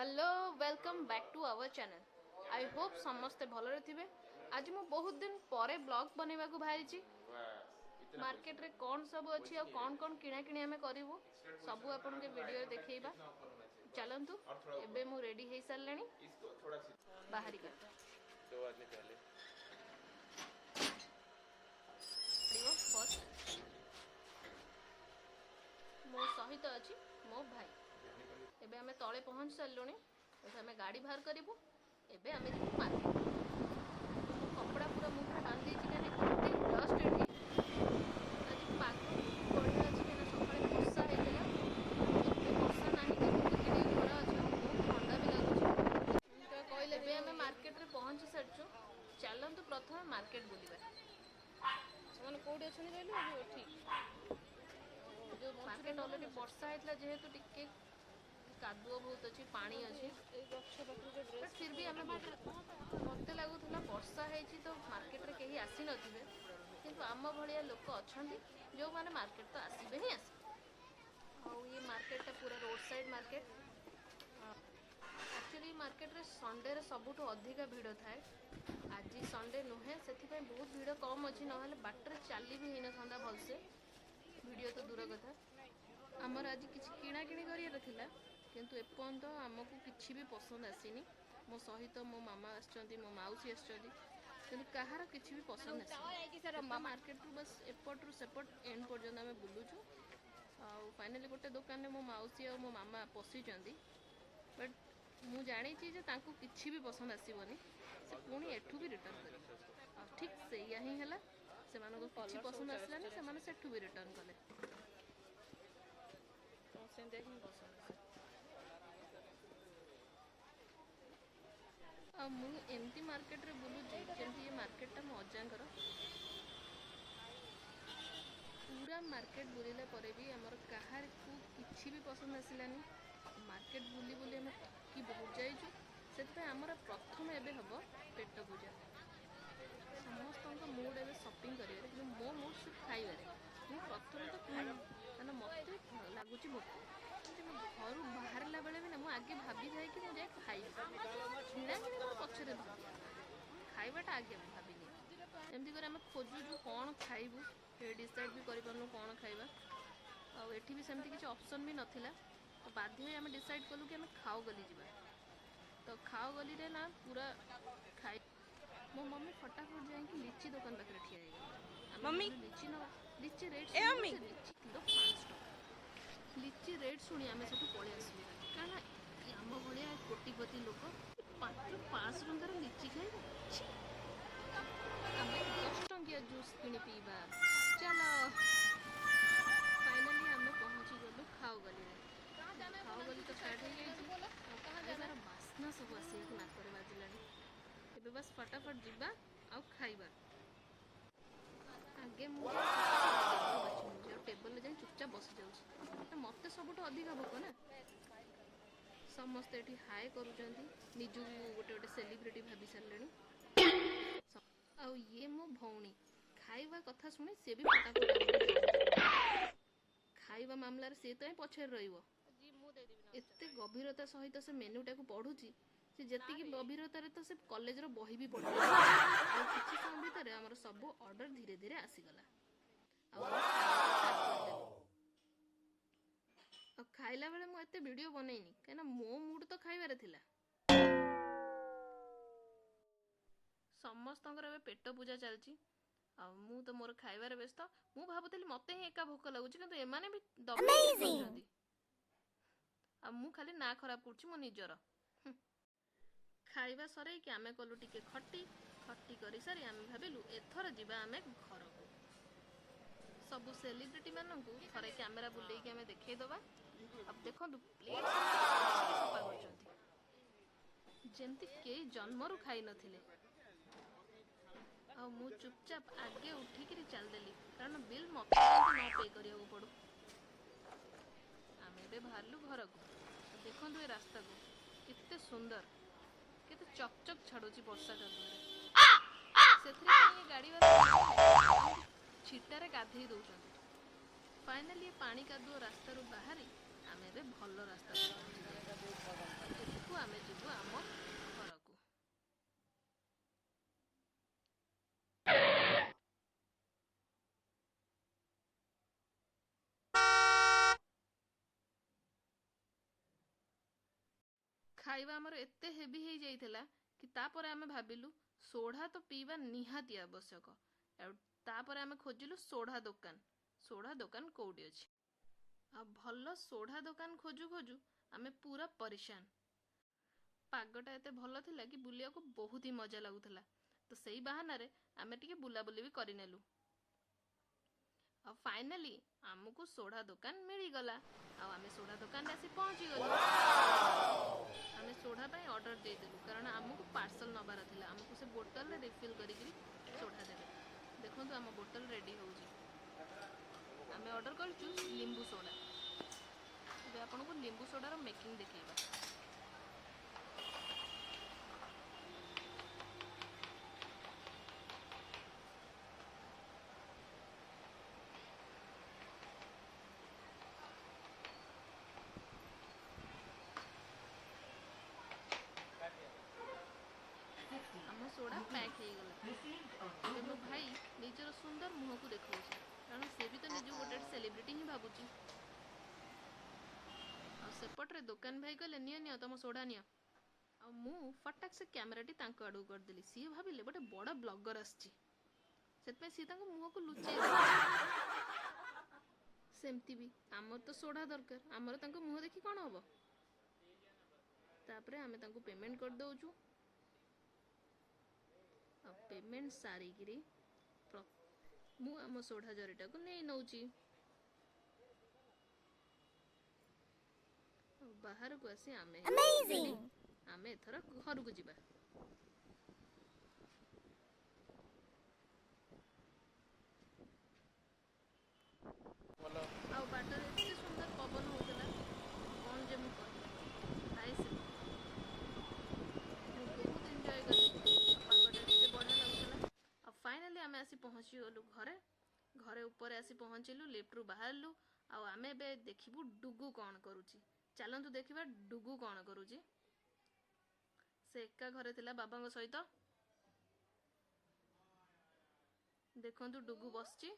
Hello, welcome back to our channel. I hope ସମସ୍ତେ ଭଲରେ ଥିବେ। ଆଜି ମୁଁ ବହୁତ ଦିନ ପରେ ବ୍ଲଗ୍ ବନେଇବାକୁ ବାହାରିଛି। ମାର୍କେଟରେ କ'ଣ ସବୁ ଅଛି ଆଉ କ'ଣ କ'ଣ କିଣାକିଣି ଆମେ କରିବୁ, ସବୁ ଆପଣଙ୍କୁ ଭିଡ଼ିଓରେ ଦେଖେଇବା। ଚାଲନ୍ତୁ, ଏବେ ମୁଁ ରେଡ଼ି ହେଇସାରିଲିଣି, ବାହାରିବା। दो आदमी पहले। ଫାର୍ଷ୍ଟ ମୋ ସହିତ ଅଛି ମୋ ଭାଇ। ଏବେ ଆମେ ତଳେ ପହଞ୍ଚି ସାରିଲୁଣି। ଏବେ ଆମେ ଗାଡ଼ି ବାହାର କରିବୁ। ଏବେ ଆମେ ଯିବୁ ମାର୍କେଟ। ମୁଁ କପଡ଼ା ପୁରା ମୁହଁରେ ବାନ୍ଧି ଦେଇଛି, କାହିଁକିନା ଏତେ ଡଷ୍ଟ ଏଠି। ଆଜି ପାଗ ବହୁତ ବଢ଼ିଆ ଅଛି, କାହିଁକିନା ସକାଳେ ବର୍ଷା ହେଇଥିଲା। ଏବେ ବର୍ଷା ନାହିଁ, କିନ୍ତୁ ଟିକେ ଟିକେ ଖରା ଅଛି ଆଉ ବହୁତ ଥଣ୍ଡା ବି ଲାଗୁଛି। କହିଲେ, ଏବେ ଆମେ ମାର୍କେଟରେ ପହଞ୍ଚି ସାରିଛୁ। ଚାଲନ୍ତୁ, ପ୍ରଥମେ ମାର୍କେଟ ବୁଲିବା। ସେମାନେ କୋଉଠି ଅଛନ୍ତି କହିଲୁ? ଯୋଉ ଏଠି ଯୋଉ ମାର୍କେଟ ଅଲରେଡି ବର୍ଷା ହେଇଥିଲା ଯେହେତୁ, ଟିକେ କାଦୁଅ ବହୁତ ଅଛି, ପାଣି ଅଛି। ଏଇ ଗଛ ପାଖରେ ଯୋଉ ଡ୍ରେସ୍। ବଟ୍ ଫିର୍ ବି ଆମେ ବୁଲିଲୁ। ମୋତେ ଲାଗୁଥିଲା ବର୍ଷା ହେଇଛି ତ ମାର୍କେଟରେ କେହି ଆସିନଥିବେ, କିନ୍ତୁ ଆମ ଭଳିଆ ଲୋକ ଅଛନ୍ତି ଯେଉଁମାନେ ମାର୍କେଟ ତ ଆସିବେ ହିଁ ଆସିବେ। ଆଉ ଇଏ ମାର୍କେଟଟା ପୁରା ରୋଡ଼ ସାଇଡ଼୍ ମାର୍କେଟ। ଆକ୍ଚୁଆଲି ମାର୍କେଟରେ ସଣ୍ଡେରେ ସବୁଠୁ ଅଧିକା ଭିଡ଼ ଥାଏ। ଆଜି ସଣ୍ଡେ ନୁହେଁ, ସେଥିପାଇଁ ବହୁତ ଭିଡ଼ କମ୍ ଅଛି, ନହେଲେ ବାଟରେ ଚାଲି ବି ହେଇନଥାନ୍ତା ଭଲସେ, ଭିଡ଼ିଓ ତ ଦୂର କଥା। ଆମର ଆଜି କିଛି କିଣାକିଣି କରିବାର ଥିଲା, କିନ୍ତୁ ଏପର୍ଯ୍ୟନ୍ତ ଆମକୁ କିଛି ବି ପସନ୍ଦ ଆସିନି। ମୋ ସହିତ ମୋ ମାମା ଆସିଛନ୍ତି, ମୋ ମାଉସୀ ଆସିଛନ୍ତି, କିନ୍ତୁ କାହାର କିଛି ବି ପସନ୍ଦ ଆସିନି। ମାର୍କେଟରୁ ବାସ୍ ଏପଟରୁ ସେପଟ ଏଣ୍ଡ ପର୍ଯ୍ୟନ୍ତ ଆମେ ବୁଲୁଛୁ। ଆଉ ଫାଇନାଲି ଗୋଟେ ଦୋକାନରେ ମୋ ମାଉସୀ ଆଉ ମୋ ମାମା ପଶିଛନ୍ତି, ବଟ୍ ମୁଁ ଜାଣିଛି ଯେ ତାଙ୍କୁ କିଛି ବି ପସନ୍ଦ ଆସିବନି, ସେ ପୁଣି ଏଠୁ ବି ରିଟର୍ନ କରିବେ। ଆଉ ଠିକ୍ ସେଇଆ ହିଁ ହେଲା। ସେମାନଙ୍କୁ କିଛି ପସନ୍ଦ ଆସିଲାନି, ସେମାନେ ସେଠୁ ବି ରିଟର୍ନ କଲେ। ତ ସେମିତିଆ ହିଁ ପସନ୍ଦ ଆସେ। ଆଉ ମୁଁ ଏମିତି ମାର୍କେଟରେ ବୁଲୁଛି ଯେମିତି ଏ ମାର୍କେଟଟା ମୋ ଅଜାଙ୍କର। ପୁରା ମାର୍କେଟ ବୁଲିଲା ପରେ ବି ଆମର କାହାରିକୁ କିଛି ବି ପସନ୍ଦ ଆସିଲାନି। ମାର୍କେଟ ବୁଲି ବୁଲି ଆମେ ଥକି ବହୁତ ଯାଇଛୁ। ସେଥିପାଇଁ ଆମର ପ୍ରଥମେ ଏବେ ହେବ ପେଟ ପୂଜା। ସମସ୍ତଙ୍କ ମୁଡ୍ ଏବେ ସପିଂ କରିବାରେ, କିନ୍ତୁ ମୋ ମୁଡ୍ ସିର୍ଫ ଖାଇବାରେ। ମୁଁ ପ୍ରଥମେ ତ ଖାଇବି, କାରଣ ମୋତେ ଲାଗୁଛି ଭୋକ। ଯେ ମୁଁ ଘରୁ ବାହାରିଲା ବେଳେ ବି ନା, ମୁଁ ଆଗେ ଭାବିଥାଏ କି ମୁଁ ଯାଇ ଖାଇବି। କିଣାକିଣି ମୋର ପଛରେ ଭାବିବା, ଖାଇବାଟା ଆଗେ ମୁଁ ଭାବିନି। ଏମିତି କରି ଆମେ ଖୋଜୁଛୁ କ'ଣ ଖାଇବୁ, ଡିସାଇଡ଼୍ ବି କରିପାରୁନୁ କ'ଣ ଖାଇବା। ଆଉ ଏଠି ବି ସେମିତି କିଛି ଅପସନ୍ ବି ନଥିଲା, ତ ବାଧ୍ୟ ହୋଇ ଆମେ ଡିସାଇଡ଼୍ କଲୁ କି ଆମେ ଖାଓ ଗଲି ଯିବା। ତ ଖାଓ ଗଲିରେ ନା ପୁରା ଖାଇ ମୋ ମମି ଫଟାଫଟ ଯାଇକି ଲିଚି ଦୋକାନ ପାଖରେ ଠିଆ ହେଇଗଲା। ଆମେ ମମି। ଭାବିଲୁ ଲିଚି ନେବା। ଲିଚି ରେଟ୍ ଏ ମମି। ଲିଚି କିଲୋ 5 ଟଙ୍କା। ଲିଚି ରେଟ୍ ଶୁଣି ଆମେ ସେଠୁ ପଳେଇ ଆସିଲୁ, କାରଣ ଏ ଆମ ଭଳିଆ କୋଟିପତି ଲୋକ ମାତ୍ର 500 ଟଙ୍କାର ଲିଚି ଖାଇବେ? ଛି! ଆମେ 10 ଟଙ୍କିଆ ଜୁସ୍ କିଣି ପିଇବା। ଚାଲ, ଫାଇନାଲି ଆମେ ପହଞ୍ଚି ଗଲୁ ଖାଓ ଗଲିରେ। ଖାଓ ଗଲି ତ ଷ୍ଟାର୍ଟ ହେଇଯାଇଛି ଆଉ ଖାଇବାର ବାସ୍ନା ସବୁ ଆସିବାକୁ ନାକରେ ବାଜିଲାଣି। ଏବେ ବାସ୍ ଫଟାଫଟ ଯିବା ଆଉ ଖାଇବା। ଆଗେ ମୁଁ ଟେବୁଲ ବାଛି ନେଉଛି ଆଉ ଟେବୁଲରେ ଯାଇ ଚୁପଚାପ ବସିଯାଉଛି। ମୋତେ ସବୁଠୁ ଅଧିକା ଭୋକ ନା। ସମସ୍ତେ ଏଠି ହାଏ କରୁଛନ୍ତି, ନିଜକୁ ଗୋଟେ ଗୋଟେ ସେଲିବ୍ରିଟି ଭାବି ସାରିଲେଣି। ଆଉ ଇଏ ମୋ ଭଉଣୀ, ଖାଇବା କଥା ଶୁଣି ସିଏ ବି ଫଟାଫଟ ଆସିକି ପହଞ୍ଚିଗଲା। ଖାଇବା ମାମଲାରେ ସିଏ ତ ହିଁ ପଛରେ ରହିବ। ମୁଁ ଦେଇଦେବି ନା। ଏତେ ଗଭୀରତା ସହିତ ସେ ମେନୁଟାକୁ ପଢୁଛି, ସେ ଯେତିକି ଗଭୀରତାରେ ତ ସେ କଲେଜର ବହି ବି ପଢୁଛି। ଆଉ କିଛି ସମୟ ଭିତରେ ଆମର ସବୁ ଅର୍ଡର ଧୀରେ ଧୀରେ ଆସିଗଲା ଆଉ ଆମେ ଖାଇବା start କରିଦେଲୁ। ଆଉ ଖାଇଲା ବେଳେ ମୁଁ ଏତେ ଭିଡ଼ିଓ ବନେଇନି, କାହିଁକିନା ମୋ ମୁଡ୍ ତ ଖାଇବାରେ ଥିଲା। ସମସ୍ତଙ୍କର ଏବେ ପେଟ ପୂଜା ଚାଲିଛି ଆଉ ମୁଁ ତ ମୋର ଖାଇବାରେ ବ୍ୟସ୍ତ। ମୁଁ ଭାବୁଥିଲି ମତେ ହିଁ ଏକା ଭୋକ ଲାଗୁଛି, କିନ୍ତୁ ଏମାନେ ବି ଦବେଇକି ଖାଉଛନ୍ତି ଆଉ ମୁଁ ଖାଲି ନାଁ ଖରାପ କରୁଛି ମୋ ନିଜର। ଖାଇବା ସରେଇକି ଆମେ କଲୁ ଟିକେ ଖଟି। ଖଟି କରିସାରି ଆମେ ଭାବିଲୁ ଏଥର ଯିବା ଆମେ ଘରକୁ। ସବୁ ସେଲିବ୍ରିଟି ମାନଙ୍କୁ ଥରେ କ୍ୟାମେରା ବୁଲେଇକି ଆମେ ଦେଖେଇଦବା। ଆଉ ଦେଖନ୍ତୁ, ପ୍ଲେଟ୍ ସବୁ ସଫା କରୁଛନ୍ତି ଯେମିତି କେହି ଜନ୍ମରୁ ଖାଇନଥିଲେ। ଆଉ ମୁଁ ଚୁପଚାପ ଆଗେ ଉଠିକିରି ଚାଲିଦେଲି, କାରଣ ବିଲ୍ ମତେ ଯେମିତି ନ ପେ କରିବାକୁ ପଡୁ। ଆମେ ଏବେ ବାହାରିଲୁ ଘରକୁ। ଦେଖନ୍ତୁ ଏ ରାସ୍ତାକୁ, କେତେ ସୁନ୍ଦର, କେତେ ଚକ୍ ଚକ୍ ଛାଡୁଛି ବର୍ଷା କାଦୁଅରେ। ସେଥିରେ ପାଇଁ ଏ ଗାଡ଼ି ବାଲା ଛିଟାରେ ଗାଧେଇ ଦଉଛନ୍ତି। ଫାଇନାଲି ଏ ପାଣି କାଦୁଅ ରାସ୍ତାରୁ ବାହାରି ଆମେ ଏବେ ଭଲ ରାସ୍ତାକୁ ପହଞ୍ଚି ଯାଇଛୁ। ଏଠୁ ଖାଇବା ଆମର ଏତେ ହେଭି ହେଇଯାଇଥିଲା କି ତାପରେ ଆମେ ଭାବିଲୁ ସୋଢ଼ା ତ ପିଇବା ନିହାତି ଆବଶ୍ୟକ। ଆଉ ତାପରେ ଆମେ ଖୋଜିଲୁ ସୋଢ଼ା ଦୋକାନ, ସୋଢ଼ା ଦୋକାନ କୋଉଠି ଅଛି। ଆଉ ଭଲ ସୋଢ଼ା ଦୋକାନ ଖୋଜୁ ଖୋଜୁ ଆମେ ପୁରା ପରିଶାନ। ପାଗଟା ଏତେ ଭଲ ଥିଲା କି ବୁଲିବାକୁ ବହୁତ ହି ମଜା ଲାଗୁଥିଲା, ତ ସେଇ ବାହାନାରେ ଆମେ ଟିକେ ବୁଲାବୁଲି ବି କରିନେଲୁ। ଆଉ ଫାଇନାଲି ଆମକୁ ସୋଢ଼ା ଦୋକାନ ମିଳିଗଲା ଆଉ ଆମେ ସୋଢ଼ା ଦୋକାନରେ ଆସି ପହଞ୍ଚିଗଲୁ। ଆମେ ସୋଢ଼ା ପାଇଁ ଅର୍ଡ଼ର ଦେଇଦେଲୁ, କାରଣ ଆମକୁ ପାର୍ସଲ ନେବାର ଥିଲା। ଆମକୁ ସେ ବୋଟଲରେ ରିଫିଲ୍ କରିକିରି ସୋଢ଼ା ଦେବେ। ଦେଖନ୍ତୁ, ଆମ ବୋଟଲ ରେଡ଼ି ହେଉଛି। ଆମେ ଅର୍ଡ଼ର କରିଛୁ ଲିମ୍ବୁ ସୋଡ଼ା। ଏବେ ଆପଣଙ୍କୁ ଲିମ୍ବୁ ସୋଡ଼ାର ମେକିଂ ଦେଖେଇବା। ଆମ ସୋଡ଼ା ପ୍ୟାକ୍ ହେଇଗଲା। ଏବେ ମୋ ଭାଇ ନିଜର ସୁନ୍ଦର ମୁହଁକୁ ଦେଖାଉଛି, କାରଣ ସେ ବି ତ ନିଜକୁ ଗୋଟେ ସେଲିବ୍ରିଟି ହିଁ ଭାବୁଛି। ଆଉ ସେପଟରେ ଦୋକାନ ଭାଇ କହିଲେ, "ନିଅ ନିଅ, ତମ ସୋଡ଼ା ନିଅ।" ଆଉ ମୁଁ ଫଟାକ ସେ କ୍ୟାମେରାଟି ତାଙ୍କ ଆଡ଼କୁ କରିଦେଲି। ସିଏ ଭାବିଲେ ଗୋଟେ ବଡ଼ ବ୍ଲଗର ଆସିଛି, ସେଥିପାଇଁ ସିଏ ତାଙ୍କ ମୁହଁକୁ ଲୁଚେଇ ଦେଲେ। ସେମିତି ବି ଆମର ତ ସୋଡ଼ା ଦରକାର, ଆମର ତାଙ୍କ ମୁହଁ ଦେଖି କ'ଣ ହବ? ତାପରେ ଆମେ ତାଙ୍କୁ ପେମେଣ୍ଟ କରିଦେଉଛୁ। ଆଉ ପେମେଣ୍ଟ ସାରିକିରି ମୁଁ ଆମ ସୋଢ଼ା ଜରିଟାକୁ ନେଇ ନେଉଛି ଆଉ ବାହାରକୁ ଆସି ଆମେ Amazing! ଆମେ ଏଥର ଘରକୁ ଯିବା। ଭଲ। ଆଉ ବାଟରେ ଏତେ ସୁନ୍ଦର ପବନ ହଉଥିଲା, କ'ଣ ଯେ ମୁଁ କହିବି। ହାଏ ସେ ପବନ! ମୁଁ ବହୁତ ଏନ୍ଜୟ କଲି। ପାଗଟା ଏତେ ବଢ଼ିଆ ଲାଗୁଥିଲା। ଆଉ ଫାଇନାଲି ଆମେ ଆସି ପହଞ୍ଚିଗଲୁ ଘରେ। ଘରେ ଉପରେ ଆସି ପହଞ୍ଚିଲୁ, ଲିଫ୍ଟରୁ ବାହାରିଲୁ ଆଉ ଆମେ ଏବେ ଦେଖିବୁ ଡୁଗୁ କ'ଣ କରୁଛି। ଚାଲନ୍ତୁ ଦେଖିବା ଡୁଗୁ କ'ଣ କରୁଛି। ସେ ଏକା ଘରେ ଥିଲା ବାବାଙ୍କ ସହିତ। ଦେଖନ୍ତୁ, ଡୁଗୁ ବସିଛି।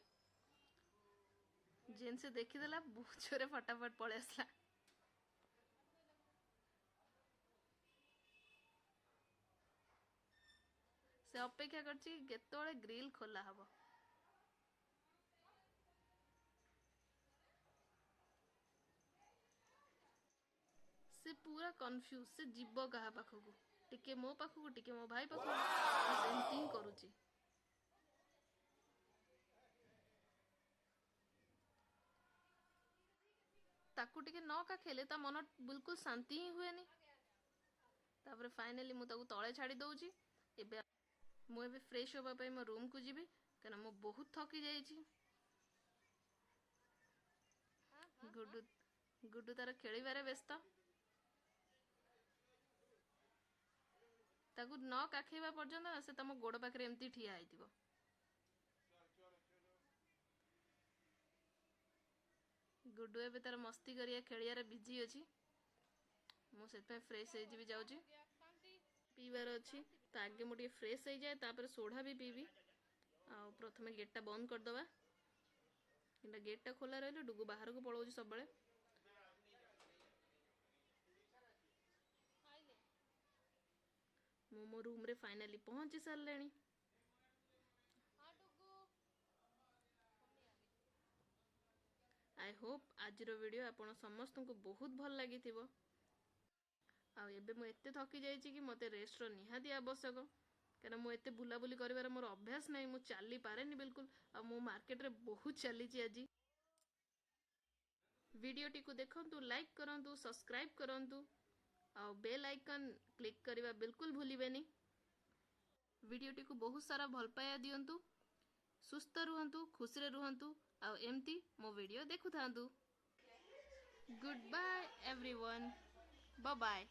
ଯେନ୍ ସେ ଦେଖିଦେଲା, ବହୁତ ଜୋରେ ଫଟାଫଟ ପଳେଇ ଆସିଲା। ସେ ଅପେକ୍ଷା କରିଛି କେତେବେଳେ ଗ୍ରିଲ୍ ଖୋଲା ହବ। ସେ ପୁରା କନଫ୍ୟୁଜ, ସେ ଯିବ କାହା ପାଖକୁ? ଟିକେ ମୋ ପାଖକୁ, ଟିକେ ମୋ ଭାଇ ପାଖକୁ, ସେ ସେମିତି ହିଁ କରୁଛି। ତାକୁ ଟିକେ ନ କାଖେଇଲେ ତା ମନ ବିଲକୁଲ ଶାନ୍ତି ହିଁ ହୁଏନି। ତାପରେ ଫାଇନାଲି ମୁଁ ତାକୁ ତଳେ ଛାଡ଼ି ଦଉଛି। ଏବେ ମୁଁ ଏବେ ଫ୍ରେଶ୍ ହେବା ପାଇଁ ମୋ ରୁମ୍କୁ ଯିବି, କାରଣ ମୁଁ ବହୁତ ଥକି ଯାଇଛି। ଗୁଡୁ ଗୁଡୁ ତାର ଖେଳିବାରେ ବ୍ୟସ୍ତ। ତାକୁ ନ କାଖେଇବା ପର୍ଯ୍ୟନ୍ତ ସେ ତମ ଗୋଡ଼ ପାଖରେ ଏମିତି ଠିଆ ହେଇଥିବ। ଗୁଡୁ ଏବେ ତାର ମସ୍ତି କରିବା, ଖେଳିବାରେ ବିଜି ଅଛି। ମୁଁ ସେଥିପାଇଁ ଫ୍ରେଶ୍ ହେଇଯିବି ଯାଉଛି। ପିଇବାର ଅଛି ତ ଆଗେ ମୁଁ ଟିକେ ଫ୍ରେଶ୍ ହେଇଯାଏ, ତାପରେ ସୋଢ଼ା ବି ପିଇବି। ଆଉ ପ୍ରଥମେ ଗେଟ୍ଟା ବନ୍ଦ କରିଦେବା। କିନ୍ତୁ ଗେଟ୍ଟା ଖୋଲା ରହିଲେ ଡୁଗୁ ବାହାରକୁ ପଳାଉଛି ସବୁବେଳେ। ମୁଁ ମୋ ରୁମ୍ରେ ଫାଇନାଲି ପହଞ୍ଚି ସାରିଲେଣି। ହଁ ଡୁଗୁ। I Hope ଆଜିର ଭିଡ଼ିଓ ଆପଣ ସମସ୍ତଙ୍କୁ ବହୁତ ଭଲ ଲାଗିଥିବ। ଆଉ ଏବେ ମୁଁ ଏତେ ଥକି ଯାଇଛି କି ମୋତେ ରେଷ୍ଟର ନିହାତି ଆବଶ୍ୟକ, କାରଣ ମୁଁ ଏତେ ବୁଲାବୁଲି କରିବାର ମୋର ଅଭ୍ୟାସ ନାହିଁ। ମୁଁ ଚାଲିପାରେନି ବିଲକୁଲ, ଆଉ ମୁଁ ମାର୍କେଟରେ ବହୁତ ଚାଲିଛି ଆଜି। ଭିଡ଼ିଓଟିକୁ ଦେଖନ୍ତୁ, ଲାଇକ୍ କରନ୍ତୁ, ସବସ୍କ୍ରାଇବ୍ କରନ୍ତୁ ଆଉ ବେଲ୍ ଆଇକନ୍ କ୍ଲିକ୍ କରିବା ବିଲକୁଲ ଭୁଲିବେନି। ଭିଡ଼ିଓଟିକୁ ବହୁତ ସାରା ଭଲ ପାଇବା ଦିଅନ୍ତୁ। ସୁସ୍ଥ ରୁହନ୍ତୁ, ଖୁସିରେ ରୁହନ୍ତୁ ଆଉ ଏମିତି ମୋ video ଦେଖୁଥାନ୍ତୁ। Good bye everyone, bye.